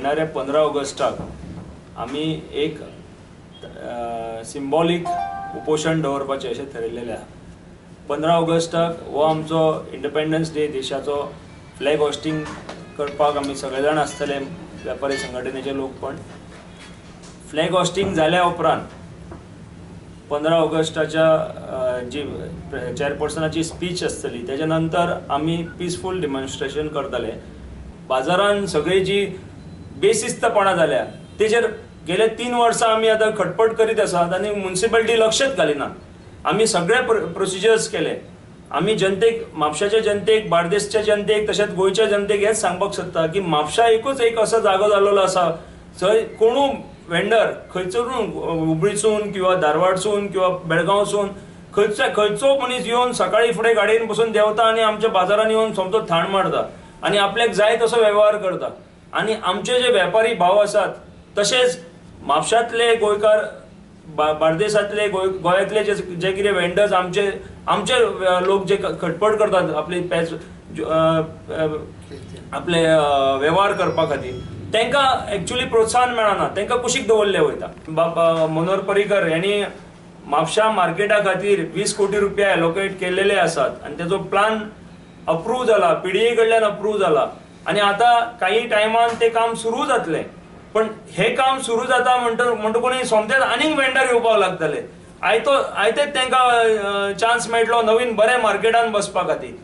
येणाऱ्या 15 ऑगस्टाक आमी एक सिम्बॉलीक उपोशण दवरपाचें अशें थरयलेलें आसा. 15 ऑगस्टाक हो आमचो इंडिपेंडन्स डे, देशाचो फ्लॅग होस्टिंग करपाक आमी सगळे जाण आसतले, व्यापारी संघटनेचे लोक. पण फ्लॅग होस्टिंग जाल्या उपरांत 15 ऑगस्टाच्या जी चेअरपर्सनाची स्पीच आसतली तेच्या नंतर आमी पिसफूल डिमॉन्स्ट्रेशन करतले. बाजारान सगळी जी बेशिस्तपणां जाल्या तेजेर गेले 3 वर्सां आमी आतां खटपट करीत आसात आनी म्युनिसिपालिटी लक्षच घालिना. आमी सगळे प्रोसिजर्स केले. आमी जनतेक, म्हापशाच्या जनतेक, बार्देसच्या जनतेक, तशेंच गोंयच्या जनतेक हेंच सांगपाक सोदता की म्हापशा एकूच एक असो जागो जाल्लो आसा थंय कोणू वेंडर खंयसरून हुबळीसून किंवा धारवाडसून किंवा बेळगांवसून खंयचो मनीस येवन सकाळी फुडें गाडयेन बसून देंवता आनी आमच्या बाजारान येवन सोमतो थाण मारता आनी आपल्याक जाय तसो वेव्हार करता. आनी आमचे जे वेपारी भाव आसात तशेंच म्हापशांतले गोंयकार, बार्देसांतले, गोंयांतले जे कितें वेंडर्स आमचे आमचे लोक जे खटपट करतात आपले पॅच आपले वेव्हार करपा खातीर, तांकां एक्चुअली प्रोत्साहन मेळना, तांकां कुशीक दवरले वयता. बाबा मनोहर पर्रीकर यांनी म्हापशा मार्केटा खातीर 20 कोटी रुपया एलोकेट केलेले आसात आनी तेजो प्लान अप्रूव जाला, पीडीए कडल्यान अप्रूव जाला आनी आतां काही टायमान तें काम सुरू जातलें. पण हे काम सुरू जाता म्हणटकूच सोमतेच आनीक वेंडर येवपाक लागतले. आयतेच तांकां चान्स मेळटलो नवीन बरें मार्केटान बसपा खातीर.